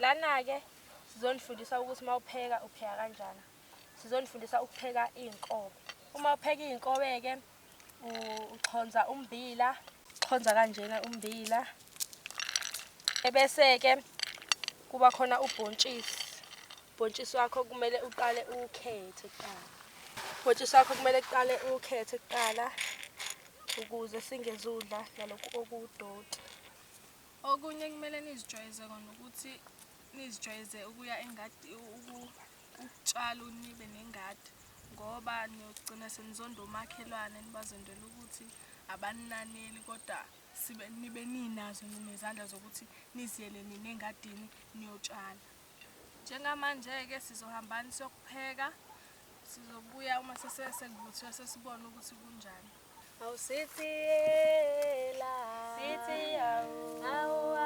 Lana-ke sizonifundisa ukuthi uma upheka upheka kanjani. Sizonifundisa ukupheka iy'nkobe. Uma upheka iy'nkobe-ke uxhonza ummbila, uxhonza kanjena ummbila. Ebese-ke kuba khona ubhontshisi. Ubhontshisi wakho kumele uqale uwukhethe kuqala. Ubhontshisi wakho kumele kuqale uwukhethe kuqala ukuze singezudla nalokhu okuwudoti. Okunye kumele nizijwayeze kona ukuthi nizijwayeze ukuya engadi ukutshala nibe nengadi ngoba niyogcina senizonda omakhelwane nibazondela ukuthi abaninaneli kodwa sibe nibe ninazo ninezandla zokuthi niziyele nina engadini niyotshala. Njengamanje-ke sizohambani siyokupheka sizobuya uma sekuvuthiwe sesibone ukuthi kunjani. Awusithi yela. Sithi awu. Awu